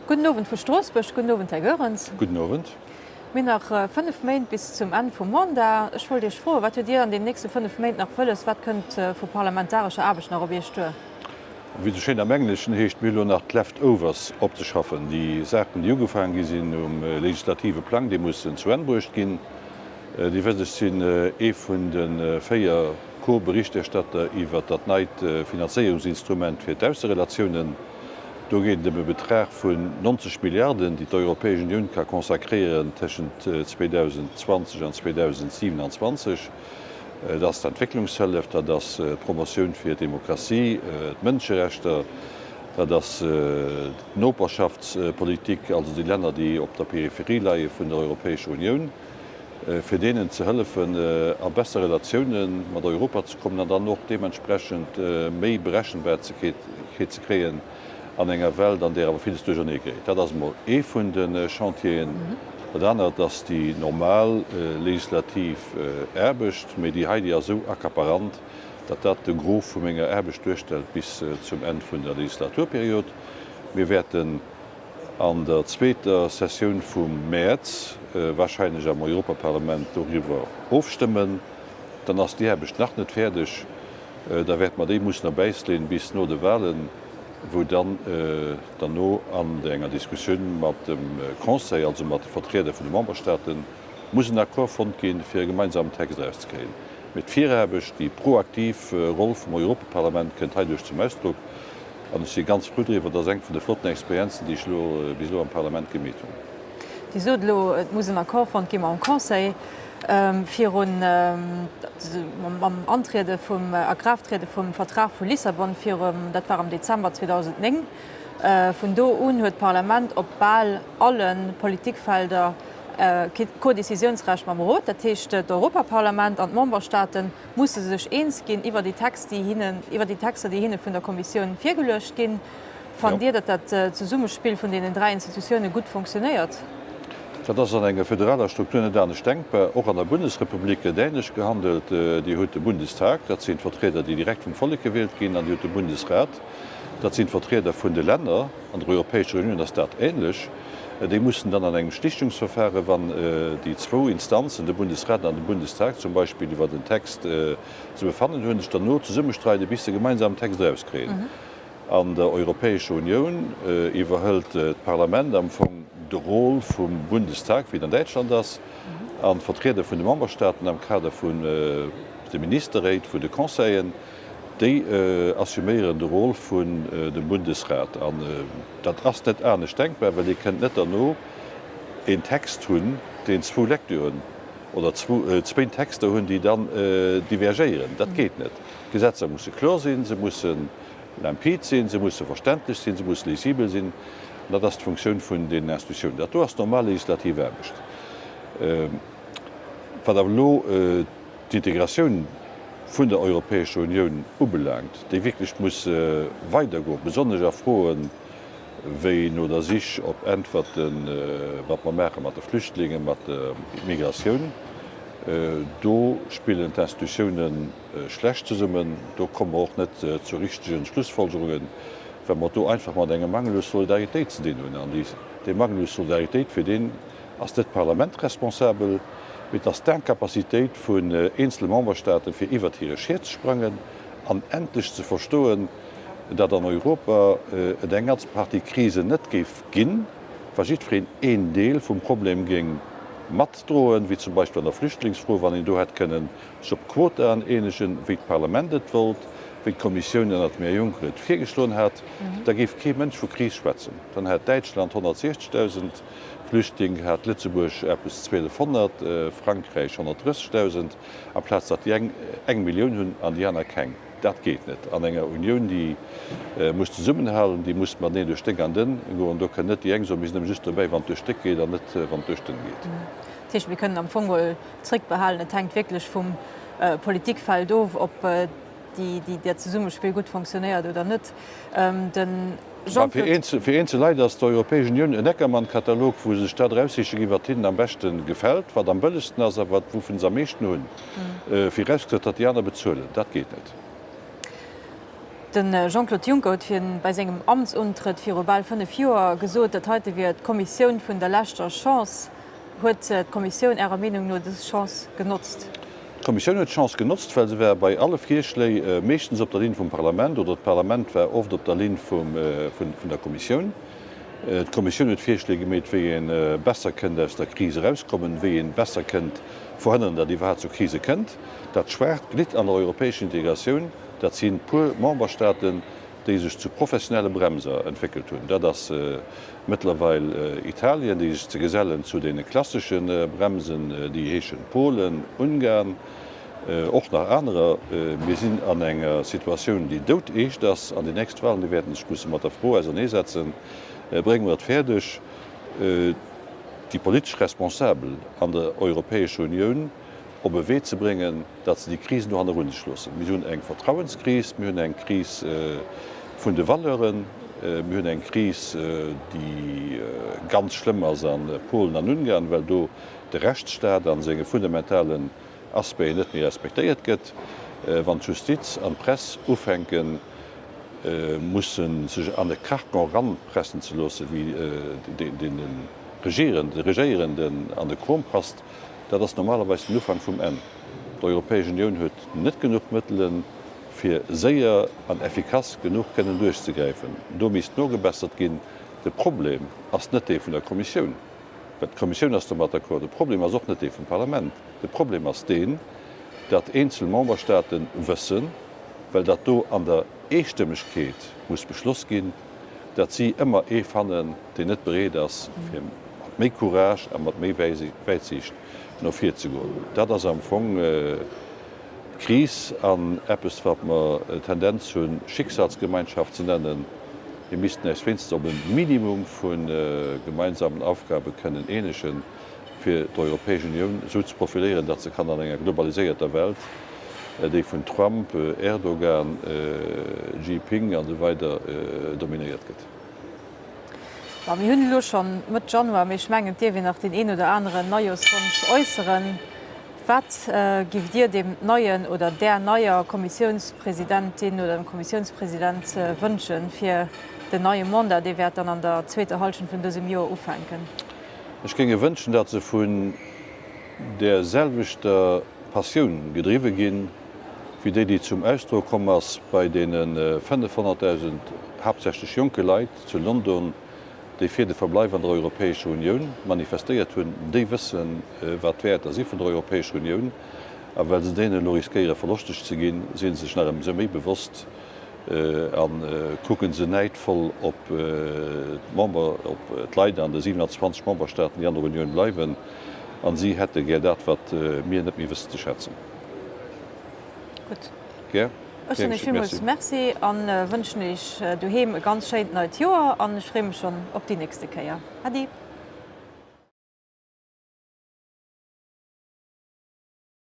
Gudden Owend vu Stroossbuerg. Gudden Owend, Här Goerens. Gudden Owend. Mir hunn nach 5 Méint bis zum Enn vum Mandat. Ech wollt Iech froen, Wat hutt Dir an den nächste 5 Méint nach wëlles? Wat kënnt vu parlamentarescher Aarbecht nach op Iech duer? Wéi et esou schéin am Engleschen heescht, mir hu lo nach d'Leftovers opzeschaffen. Déi Saachen, déi ugefaange gi sinn um legislative Plang, déi mussen zu Enn bruecht ginn. Dir wësst, ech sinn ee vun de 4 Co-Berichterstatter iwwert dat neit Finanzéierungsinstrument fir d'Ausserelatiounen. Do geet et ëm e Betrag vun 90 Milliarden, déi d'Europäesch Unioun ka consacréieren tëschent 2020 an 2027. Dat ass d'Entwécklungshëllef, dat ass d'Promotioun fir d'Demokratie, d'Mënscherechter, dat ass d'Noperschaftspolitik, also déi Länner, déi op der Peripherie leie vun der Europäescher Unioun, fir deenen ze hëllefen, a besser Relatioune mat Europa ze kommen an dann och deementsprechend méi Berechenbarkeet ze kréien an enger Welt, an där awer villes duerchernee geréit. Dat ass emol ee vun de Chantieren. Dat anert ass déi normal legislativ Aarbecht, mee déi hei, déi ass esou accaparant, datt dat de Gros vu menger Aarbecht duerstellt bis zum Enn vun der Legislaturperiod. Mir wäerten an der zweeter Sessioun vum Mäerz wahrscheinlech am Europaparlament doriwwer ofstëmmen. Dann ass déi Aarbecht nach net fäerdeg. Da wäerte mer déi mussen op Äis leeën bis no de Wahlen, wou dann derno an enger Diskussioun mat dem Conseil, also mat de Vertrieder vun de Memberstaaten, muss en Accord fonnt ginn, fir e gemeinsamen Text erauszekréien. Mee d'Viraarbecht, déi proaktiv Roll vum Europaparlament kënnt heiduerch zum Ausdruck. An ech si ganz frou driwwer. Dat ass eng vun de flotten Experienzen, déi ech elo bis elo am Parlament gemeet hunn. Dir sot elo, et muss en Accord fonnt gi mam Conseil virun, mam Antriede vum, A-Kraaft-Triede vum Vertrag vu Lissabon virum, dat war am Dezember 2009. Vun do un huet d'Parlament op bal alle Politikfelder Codécisiounsrecht mam Rot. Dat heescht, d'Europaparlament an d'Memberstaaten musse sech eens ginn iwwer déi Text, déi hinnen, iwwer déi Texter, déi hinne vun der Kommissioun virgeluecht ginn. Fannt Dir, datt dat Zesummespill vun deenen 3 Institutioune gutt fonctionnéiert? Dat ass an enger föderaler Struktur net anescht denkbar. Och an der Bundesrepublik gëtt änlech gehandelt. Dir hutt de Bundestag, dat sinn d'Vertrieder, déi direkt vum Vollek gewielt ginn, an Dir hutt de Bundesrat, dat sinn d'Vertrieder vun de Länner. An der Europäescher Unioun ass dat änlech. Déi mussen dann an engem Schlichtungsverfahre, wann déi zwou Instanzen, de Bundesrat an de Bundestag zum Beispill, iwwert en Text ze befannen hunn, sech derno zesummestreiden, bis se e gemeinsamen Text erauskréien. An der Europäescher Unioun iwwerhëlt d'Parlament am Fong de Rôle vum Bundestag, wéi et an Däitschland ass, an d'Vertrieder vun de Memberstaaten am Kader vun de Ministerréit, vun de Conseillen, Déi assuméieren de Rôle vun dem Bundesrat. An dat ass net anescht denkbar, well Dir kënnt net derno een Text hunn, deen zwou Lecturen oder zwéin Texter hunn, déi dann divergéieren. Dat geet net. D'Gesetzer musse kloer sinn, se musse limpid sinn, se musse verständlech sinn, se musse lisibel sinn. An dat ass d'Funktioun vun deenen Institutiounen. Dat do ass normal legislativ Aarbecht. Wat awer elo d'Integratioun vun der Europäescher Unioun ubelaangt, déi wierklech muss weidergoen, besonnesch a Froen wéi no der Sich op Äntwerten, wat mer maache mat de Flüchtlingen, mat der Migratioun, do spillen d'Institutioune schlecht zesummen. Do komme mer och net zu richtege Schlussfolgerungen, well mer et do einfach mat engem Mangel u Solidaritéit ze dinn hunn. An dee Mangel u Solidaritéit, fir deen ass net d'Parlament responsabel, mee et ass d'Incapacitéit vun eenzele Memberstaaten, fir iwwert hire Schiet ze sprangen an endlech ze verstoen, datt an Europa et eng ganz Partie Krisen net géif ginn, wa jiddwereen een Deel vum Problem géing matdroen, wéi zum Beispill an der Flüchtlingsfro, wann een do hätt kënnen sech op Quotaen eenegen, wéi d'Parlament et wollt, wéi d'Kommissioun ënnert dem Här Juncker et virgeschloen hat, da géif kee Mënsch vu Kris schwätzen. Dann hätt Däitschland 160.000 Flüchtling hat Lëtzebuerg eppes 1.200, Frankräich 130.000, amplaz datt déi eng eng Millioun hunn an déi aner keng. Dat geet net an enger Unioun, déi muss zesummenhalen, déi muss mateneen duerch déck an dënn goen. Do kënnen net déi eng soen, mir sinn nëmme just dobäi, wann et duerch déck geet an net wann et duerch dënn geet. Dat heescht, mir kënnen am Fong geholl zréckbehalen, et hänkt wierklech vum Politikfeld of, ob dat Zesummespill gutt fonctionnéiert oder net. Den Jean-Claude. Fir eenzel Leit ass d'Europäesch Unioun en Neckermann-Katalog, wou se sech dat eraussiche ginn, wat hinnen am beschte gefält, wat am bëllegsten ass a wat wouvun se am meeschten hunn, virausgesat, datt déi aner bezuelen. Dat geet net. De Jean-Claude Juncker huet fir bei sengem Amtsuntrëtt viru bal 5 Joer gesot, dat heite wier d'Kommissioun vun der leschter Chance. Huet d'Kommissioun Ärer Meenung no dës Chance genotzt? D'Kommissioun huet d'Chance genotzt, well se war bei alle Virschléi meeschtens op der Linn vum Parlament oder d'Parlament war oft op der Linn vun der Kommissioun. D'Kommissioun huet Virschléi gemeet, wéi ee besser kënnt aus der Kris erauskommen, wéi ee besser kënnt verhënneren, datt iwwerhaapt zu Krise kënnt. Dat schwaacht Glidd an der europäescher Integratioun, dat si puer Memberstaaten, déi sech zu professionelle Bremser entwéckelt hunn. Dat ass mëttlerweil Italien, déi sech ze gesellen zu deene klassesche Bremsen, déi heeschen Polen, Ungarn, och nach anerer. Mir sinn an enger Situatioun, déi doudeescht ass, an déi nächst Wahlen, déi wäerten sech musse mat der Fro auserneesetzen, Brénge mer et fäerdeg, déi politesch Responsabel an der Europäescher Unioun op e Wee ze bréngen, datt se déi Krisen do hannerun sech loossen. Mir hunn eng Vertrauenskris, mir hunn eng Kris vun de Valeuren, mir hunn eng Kris, déi ganz schlëmm ass a Polen an Ungarn, well do de Rechtsstaat a senge fundamentalen Aspecten net méi respektéiert gëtt. Wann d'Justiz an d'Press ufänke musse sech an e Carcan eranpressen ze loossen, wéi deene Regéierenden an de Krom passt, Dat ass normalerweis den Ufank vum Enn. D'Europäesch Unioun huet net genuch Mëttelen, fir séier an effikass genuch kënnen duerchzegräifen. Do misst nogebessert ginn. De Problem ass net dee vun der Kommissioun, well d'Kommissioun ass domat d'accord. De Problem ass och net dee vum Parlament. De Problem ass deen, datt eenzel Memberstaate wëssen, well dat do an der Eestëmmegkeet muss beschloss ginn, datt si ëmmer ee fannen, deen net bereet ass, fir mat méi Courage a mat méi Wäitsiicht no vir ze goen. Dat ass am Fong d'Kris an eppes, wat mer d'Tendenz hunn, Schicksalsgemeinschaft ze nennen. Mir missten äis wéinstens op e Minimum vu gemeinsamen Aufgabe kënnen eenegen, fir d'Europäesch Unioun esou ze profiléieren, datt se kann an enger globaliséierter Welt, déi vun Trump, Erdogan, Xi Ping an esou weider dominéiert gëtt. Bon, mir hunn elo scho Mëtt Januar, mee ech mengen, et dierf een nach deen een oder aneren Neijooschwonsch äusseren. Wat giff Dir deem neien oder där neier Kommissiounspresidentin oder dem Kommissiounspresident wënschen fir den neie Mandat, dee wäert dann an der zweeter Hallschent vun dësem Joer ufänken? Ech géing e wënschen, datt se vun där selwechter Passioun gedriwwe ginn, wéi déi, déi zum Ausdrock komm ass bei deene 500.000 haaptsächlech jonke Leit zu London, déi fir de Verbleif an der Europäescher Unioun manifestéiert hunn. Déi wëssen, wat d'Wäerter si vun der Europäescher Unioun, a well se deenen elo riskéiere verloschteg ze ginn, si se sech nach ëmsou méi bewosst a kucke se näidvoll op d'Member, op d'Leit an de 27 Memberstaaten, déi an der Unioun bleiwen, a si hätte gär dat, wat mir net méi wëssen ze schätzen. Gutt. Gär. Ech soen Iech villmools Merci a wënschen Iech doheem e ganz schéint neit Joer an ech freeë mech schonn op déi nächste Kéier. Äddi.